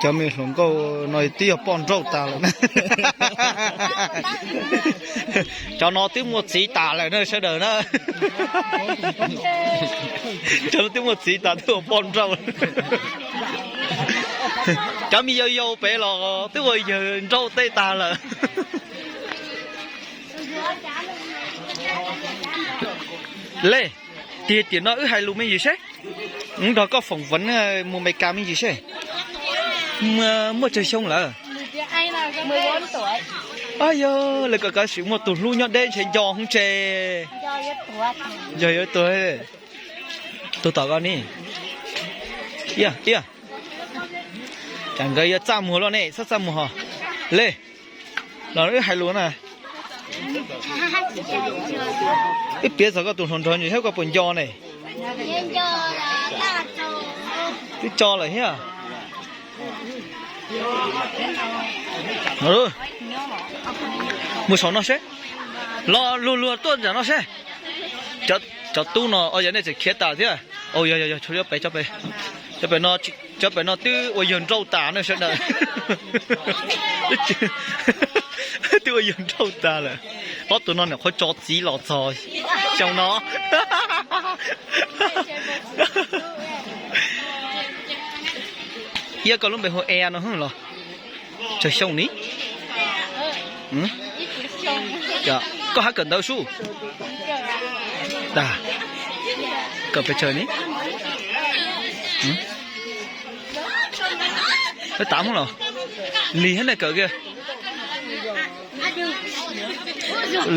Cov me hluas nkauj no twb yog poj nrauj tas lawm na. Cov no twb muaj txiv tas lawm na sawv daws na. Cov no twb muaj txiv tas twb ua poj nrauj. Cov me yau yau pem los twb ua yawg nrauj tej tas lawm. Le, tiag tiam no wb hais lus me ntsis seb. Wb nrog koj foom vov mus Amelikas me ntsis seb. Muaj tsawg xyoo lawm? Yog lawv kom kav sim muaj tus hlub nyob deb ntshe nco hwv tse. Yog yuav tuag. Tuag tom koj ni. Ib, ib, cas nkawd yuav txaj muag luaj ne, txhob txaj muag ho. Le, los wb hais lus na. Wb piav txog koj tus hluas nraug ntsis saib koj puas nco ne. Twb tso lawm thiab. Mus saum no seb. Los luag luag tuaj nram no seb. Cov tub no, yog nej tseem khiav tas thiab. Yog, yog, yog, cov pem, cov pem no twb ua yawg nrauj tas ne sawv daws. Twb ua yawg nrauj tas lawm. Ob tug no nyuam qhuav tso txiv los txog xyoo no. Yog koj lub npe hu ua Ea no los? Tsawg xyoo ni? Koj hab kawm ntawv sub? Dag, kawm pes tsawg ni? Peb tav Hmoob los? Lig hab nej kawm kiag.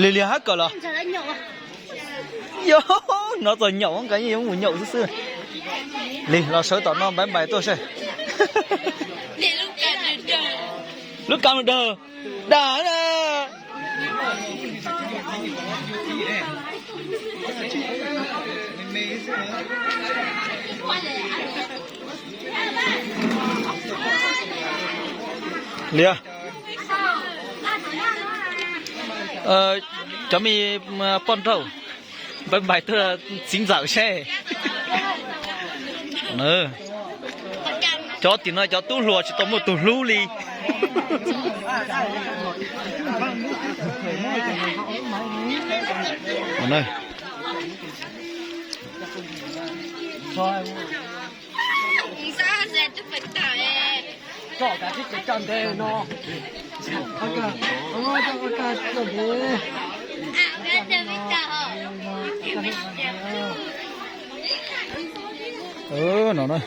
Lig lig hab kawm los? Yog, hnov txog nyaum nkaus yeej yuav mus nyaum xwb xwb. Lig los sawv tom no npaiv npais tuaj seb. Lub kam dawg, dag na. Liam, cov me poj nrauj, npaiv npais tuaj txiv ntxawm seb. Cov tim no cov tub hluas tsis tau muaj tus hlub li. No na.